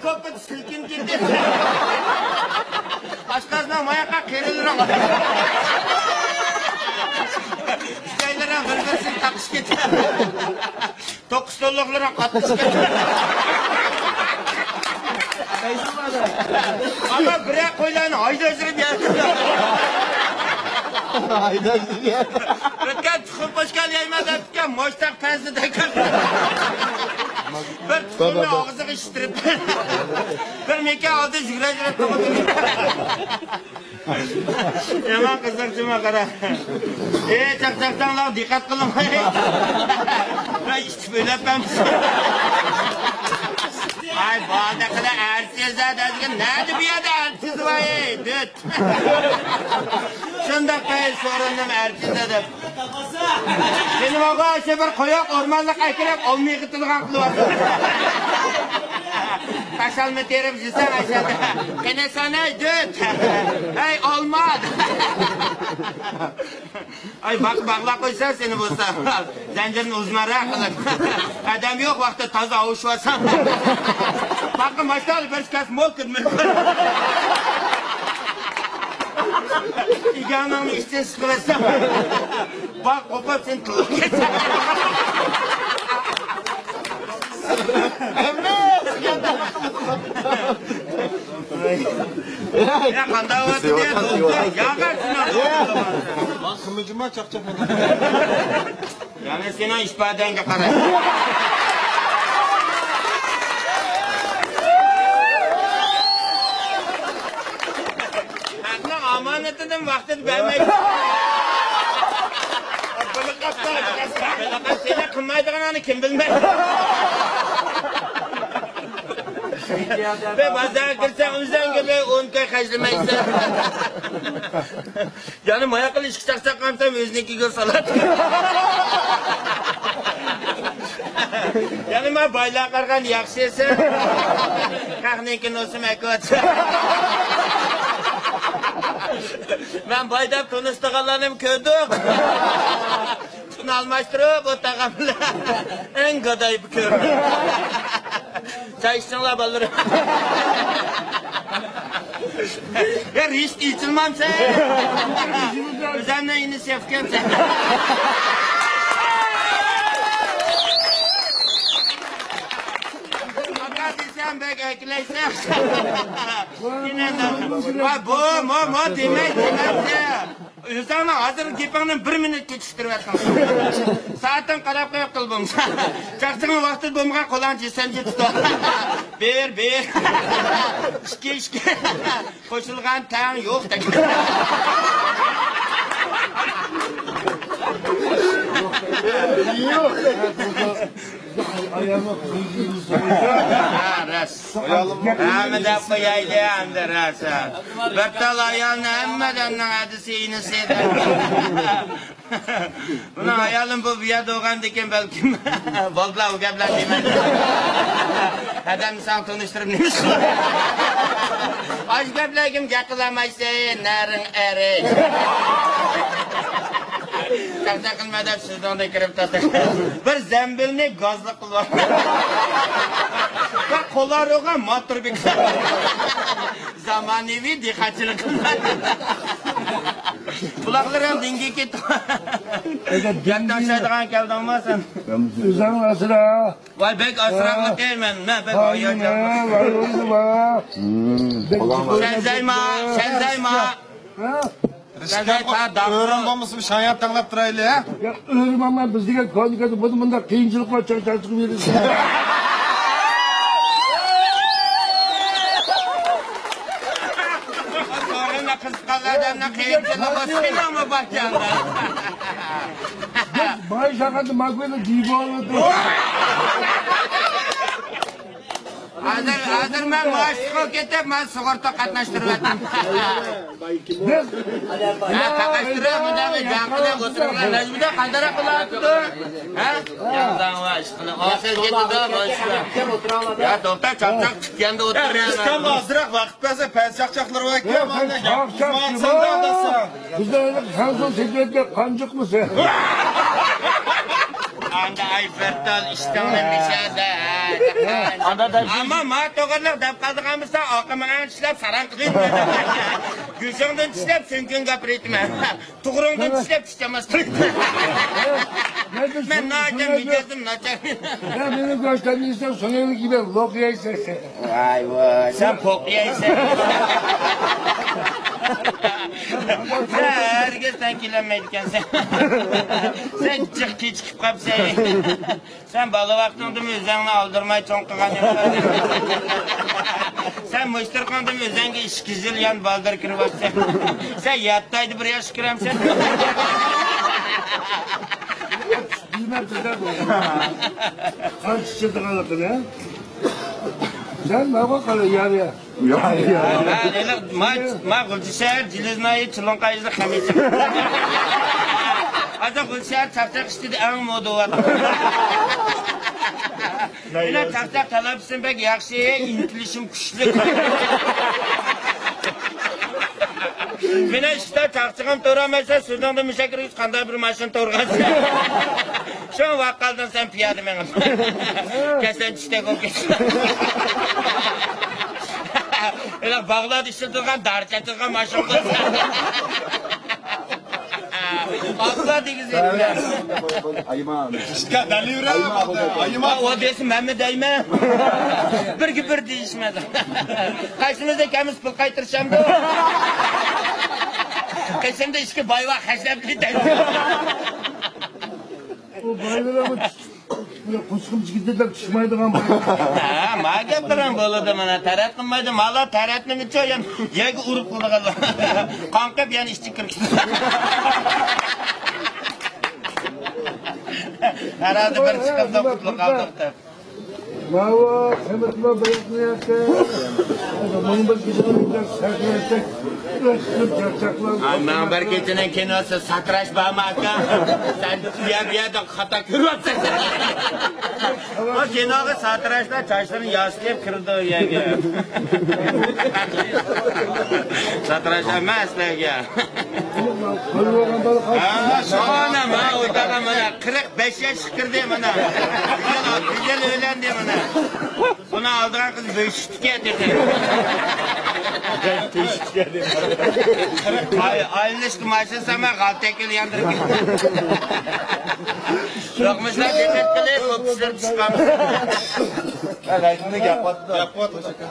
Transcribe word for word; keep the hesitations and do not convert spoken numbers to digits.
سىلكىنىپ كېتىپ. ئاشقازىنىڭ ماياققا قېرىلىرىڭ. ئۈچەيلىرىڭ بىر-بىرسىنى تاقىشىپ كېتىپ. توققۇز تونلۇقلىرىڭ قاتنىشىپ كېتىپ. ئانا بىرەر قويلارنى ھايداپ يۈرۈپ يەتتى. ھايداپ يۈرۈپ يەتتى. ئۆتكەن تۇخۇم پوشكال يەيمەن دەپتىكەن، موشتاق پەنسىدەك. بىر تۇخۇمنى ئاغزىغا ئىشتىرىپ، بىر مېكە ئالدى يۈگۈرە-يۈگۈرە تۇغۇپ. يامان قىزىق جۇما قارا. ئەي، چاقچاقچاڭلار، دىققەت قىلىڭ. ۋاي، ئىچىپ ئۆلەپ بەرمىسۇن. ئاي، بالدى قىلە ئەرتىزە دەدىكەن. نەدە بۇ يەردە ئەرتىز بار، ئەي، دۆت؟ شۇنداق قىلىپ سورۇندۇم ئەرتىزە دەپ. سېنى ماڭا شۇ بىر قويۇق ئورمانلىققا ئەكىرىپ، ئالما يىغىتىدىغان قىلىۋاتىدۇ. تاشلالما تېرىپ يۈرسەڭ ئاشۇ يەردە. قېنى سانا، دۆت. ھەي، ئالما. ئاي، باق-، باغلاپ قويسا سېنى بولسا. زەنجىرنى ئۇزۇنراق قىلىپ. ئادەم يوق ۋاقىتتا تازا ئاۋۇشۇۋالساڭ. باققا ماشىنا بىر كەس مول كىرمەيدۇ. ئىگەڭنىڭ ئىچىدىن سىقىۋەتسەڭ. باغ قوپۇپ سېنى تىللاپ كەتسە. يا قانداق ئەۋەتتى دېگەن دوختۇر، ياغاچ شۇنداق دوختۇر. ماڭا قىمىجىما چاقچاق. يەنە سېنىڭ ئىپادەڭگە قاراي. خەقنىڭ ئامانىتىدىن ۋاقتىدا بەرمەيدۇ. بىلقاپ سېنى قىلمايدىغىنىڭنى كىم بىلمەيدۇ؟ بىر بازارغا كىرسەڭ، ئۆزۈڭگە بىر ئون كوي خەجلىمەيسەن. يەنە ماياققىلا ئىككى چاقچاق قىلسام، ئۆزىنىڭكىگە سالاتتى. يەنە ما بايلار قارىغان ياخشى ئېسىل. خەقنىڭكىنى ئوسۇم ئەكىۋاتسا. مەن باي دەپ تونۇشتۇرغانلارنىمۇ كۆردۈق. تون ئالماشتۇرۇپ ئولتۇرغان بىلەن ئەڭ گاداي بۇ كۆرۈنۈش. چاي ئىچىڭلار، بالىلىرىم. يا رىشت ئېچىلمامسەن. ئۆزۈمنىڭ ئىنىسى ياپكەنسەن. ئاكا دېسەم بەك ئەكلەيسەن. ۋاي بۇ، مو، مو دېمەي، دېمەمسەن. ئۆزۈڭنىڭ ھازىر گېپىڭنى بىر مىنۇت كېچىكتۈرۈۋەتتىڭ. سائىتىڭ قاراپ قويۇپ قىل بولمىسا. چاقچىقىڭ ۋاقتىدا بولمىغان قولۇڭ جىسەنجى تۇتۇپ. بېرى، بېرى. ئىككى، ئىككى. قوشۇلغان تەڭ يوق دەپ. ھە، راست. ھەممە دەپ قويايلى ئەمدى، راست. بىر تال ئايالنى ھەممە ئادەمنىڭ ھەدىسى ئىنىسى دەپ. مېنىڭ ئايالىم بۇ، بۇ يەردە بولغاندىكىن بەلكىم بولدىلا ئۇ گەپلەر دېمەيدۇ. ئادەمنى ساڭا تونۇشتۇرۇپ نېمە قىلىمەن؟ ئاشۇ گەپلەرگىمۇ گەپ قىلالمايسەن، نەرىڭ ئەرى. چاقچاق قىلما دەپ سىزنىڭدىن كىرىپ تۇردۇق. بىر زەمبىلنى گازلىق قىلىۋالدىم. بىر قولارغا موتور بېكىتىپ. زامانىۋى دېھقانچىلىق. قۇلاقلىرىڭ دىڭگىكى. گەپنى ئاشايدىغان كەلدىڭمۇ سەن؟ ئۆزۈڭ ئاسرا. ۋاي، بەك ئاسراقلىقى مەن، مەن بەك ھاياجانلىق. سەنزەيما، سەنزەيما. رىشكەم، ئۆرۈم بولمىسا، شايان تەڭلەپ تۇرايلى، ھە؟ يا، ئۆرۈم ئالما، بىز دېگەن كونا كەتتى، بۇنى مۇنداق قىيىنچىلىق بار، چاڭ چاڭچىقىپ يۈرىسىز. سورۇندا قىزىققانلاردا قىيىنچىلىق بولسا، سېنىڭمۇ بار جاندا. باي شاخاندا ماكۇينى دېيىپ ئالىدۇ. ھازىر، ھازىر مەن مائاشلىق بولۇپ كېتىپ، مەن سۇغۇرتا قاتناشتۇرۇۋەتتىم. بىز ھە، تاقاشتۇرۇپ، مۇنداق جان قىلىپ ئولتۇرۇڭلار. نەجمىدە قانداقراق قىلىۋاتىدۇ؟ ھە؟ ياڭزاڭ ۋە ئىشقىلىپ. ئاسىل كېتىدۇ، باشقا. يا، توختا، چاقچاق چىققاندا ئولتۇرۇڭلار. ئازراق ۋاقىت بەرسە، پەس چاقچاقلىرى بار ئىكەن، مانا. بىزدە ھازىر خەنزۇ سېتىۋەتكەن قانچۇقمۇ سەن؟ ئاندا ئاي بىر تال ئىشتىڭنى مىشەدە. ئانداق دەپ ئەمما ما توغرىلىق دەپ قالىدىغان بولسا، ئاقىمىڭ چىشلەپ ساراڭ قىلىمەن. گۆشۈڭدىن چىشلەپ سۆڭىكىڭ گاپىرىتىمەن. تۇغرۇڭدىن چىشلەپ چىشلەپ مەن ناچار، مىجەزىم ناچار. يا، benim göğüslerini istiyorum, sonra gibi lok yiyeceksin. ۋاي ۋاي، سەن پوق يەيسەن. سەن ھەرگىز سەن كېلەلمەيدىكەنسەن. سەن جىق كېچىكىپ قاپسەن. سەن بالا ۋاقتىڭدىمۇ ئۆزۈڭنى ئالدىرىماي چوڭ قىلغان ئەمەس. سەن مۇشتۇرقۇڭدىمۇ ئۆزۈڭگە ئىككى يۈز يىل يان بالدۇر كىرىۋاپسەن. سەن يەتتە ئايدا بىر ياشقا كىرەمسەن. Bilmem, sen bu. Kan çiçeği alırdın ha? Sen ne bakalım yani? ياق، ياق. ھە، ھېلى ما، ما غۇلجا شەھەر، جېلىزنايى، چىلىڭقا يېزا خەمىچە. ھازىر غۇلجا شەھەر چاقچاق ئۈستىدە ئەڭ مودا بولۇۋاتىدۇ. مېنىڭ چاقچاق تەلەپپۇزۇم بەك ياخشى، ئىنتىلىشىم كۈچلۈك. مېنىڭ ئىككىتا چاقچىقىم تۇرالمايسا، سىزنىڭدىن مۇشەككىرگىچە قانداق بىر ماشىنا تۇرغانسەن؟ شۇڭا ۋاققالدىن سەن پىيادە مېڭىپ. كەسلەن چۈشتەك بولۇپ كەتتى. ھېلىقى باغلاردا ئىشلىتىدىغان دارى چاچىدىغان ماشىنا قىلسا. ئابلا دېگۈزى. ئايمان. ئايمان. ئايمان. ئۇ دېسە مەنمۇ دەيمەن. بىرگە بىر دېيىشمەيدۇ. قايسىمىزدا كەمىز پۇل قايتۇرۇشامدۇ؟ قېشىمدا ئىككى باي بار، خەجلەپ كېتەي. ئۇ بايلىرىمۇ قۇشقۇم چىقىپ كېتىپ چۈشمەيدىغان باي. ھە، ما گەپلىرىڭ بولىدۇ مانا، تەرەت قىلمايدۇ. مالا تەرەتنىمىچۇ يەنە يەرگە ئۇرۇپ قىلىدىغان. قاڭقىپ يەنە ئىچىگە كىرىپ كېتىدۇ. ھەرھالدا بىر چىقىمدا قۇتۇلۇپ قالدۇق دەپ. ماۋۇ خىزمىتىمۇ بىلەتنى يەتتى. مۇنبەر كېچىنىڭ بىر سەكرەتتەك ئۆتۈپ چاقچاقلار. ئاي، ماڭا بىر كېچىنىڭ كىنوسى ساتىراش بارمۇ ئاكا؟ سەن بۇ يەر، بۇ يەردە خاتا كۆرۈۋاتىسەن. بۇ كىنوغا ساتىراشلار چاچلىرىنى ياسىتىپ كىرىدۇ يەرگە. ساتىراش ئەمەس سىلەرگە. ھە، شۇ ئانام، ھە، ئۇ دادام مانا قىرىق بەش ياشقا كىردى مانا. گۈزەل، گۈزەل ئۆيلەندى مانا. بۇنى ئالىدىغان قىز بۆشۈكتىكەن دېدى. ئاي-، ئايلىنىشقا ماشىنىسى ئەمەس، غالتەكىنى ياندۇرۇپ كەتتى. دوقمۇشلار دىققەت قىلىپ، بۇ كىشىلەر چىققان.